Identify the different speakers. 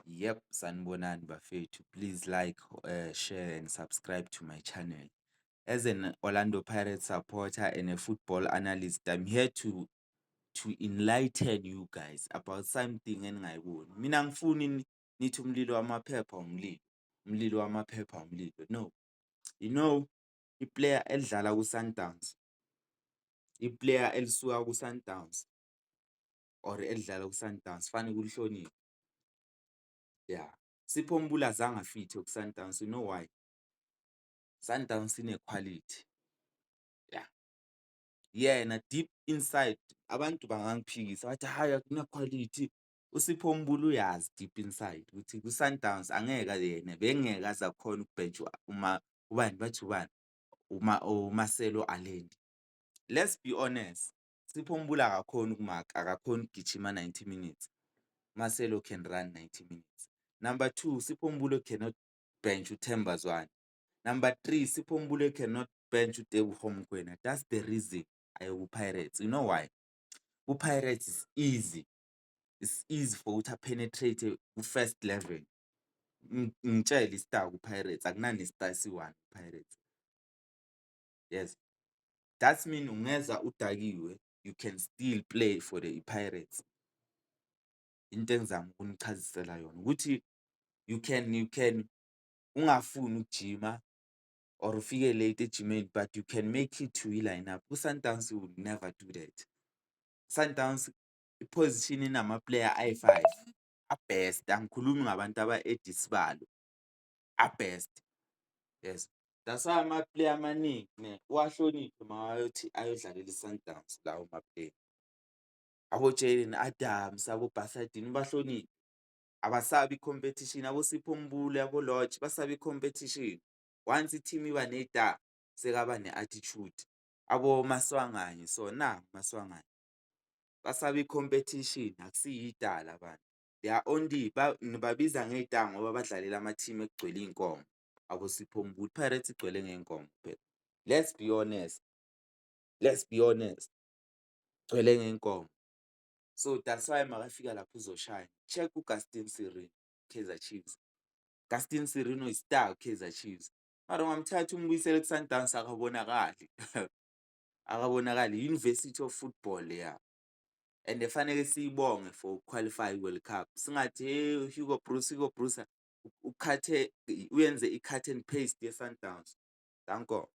Speaker 1: Yep, sanibonani bafethu. Please like, share and subscribe to my channel. As an Orlando Pirates supporter and a football analyst, I'm here to enlighten you guys about something eningayiboni. Mina angifuni nithi umlilo wamaphepha umlilo, umlilo wamaphepha umlilo. No. I-player elidlala ku-Sundowns, i-player elisuka ku-Sundowns or elidlala ku-Sundowns fanele ulihloniphe. Yeah, Sipho Mbule azange afithe ku-Sundowns, you know why? Sundowns ine-quality, yeah. Yena deep inside abantu bangangiphikisa bathi hhayi akuna-quality, uSipho Mbule uyazi deep inside ukuthi ku-Sundowns angeke yena bengeke aze akhone ukubhentshwa uma ubani bathi ubani uma uMarcelo Allende. Let's be honest, Sipho Mbule akakhoni ukumaka, akakhoni ukugijima 90 minutes. Marcelo can run 90 minutes. Number two, Sipho Mbule cannot bench uThemba Zwane. Number three, Sipho Mbule cannot bench uTeboho Mokoena. That's the reason aye ku-Pirates. You know why? Ku-Pirates is easy. It's easy for ukuthi a-penetrate ku-first level. Ngitshele i-star ku-Pirates, akunane-star esi-one ku-Pirates. Yes, that's mean ungeza udakiwe, you can still play for the Pirates. Into engizama ukunichazisela yona ukuthi you can ungafuni ukujima or ufike late ejimeni, but you can make it to i-line-up. Ku-Sundowns you will never do that. Sundowns i-position inama-player ayi-five a-best, angikhulumi ngabantu aba-add isibalo, a-best, yes. That's why ama-player amaningi ne uwahloniphe mawayothi ayodlalela i-Sundowns lawo ma-player. Abo-Jayden Adams, abo-Basadien ubahloniphe, abasabi i-competition, abo-Sipho Mbule, abo-Lorch basaba i-competition. Once i-team iba ne-star sekaba ne-attitude, abo-Maswanganyi so na Maswanganyi basaba i-competition, akusiyo i-star la bantu. They are only ngibabiza nge-star ngoba badlalela ama-team ekugcwele iy'nkomo, abo-Sipho Mbule. I-Pirates igcwele ngey'nkomo phela. Let's be honest, let's be honest, igcwele ngey'nkomo. So that's why makafika lapho uzoshayina. Check u-Gaston Sirino, Kaizer Chiefs. Gaston Sirino i-star ku-Kaizer Chiefs, mara ungamthatha umbuyisele ku-Sundowns akabonakali, akabonakali. I-University of Football leya and faneke siyibonge for uku-qualify i-World Cup. Singathi hhe Hugo Broos, Hugo Broos ukhathe uyenze i-cut and paste ye-Sundowns. Danko.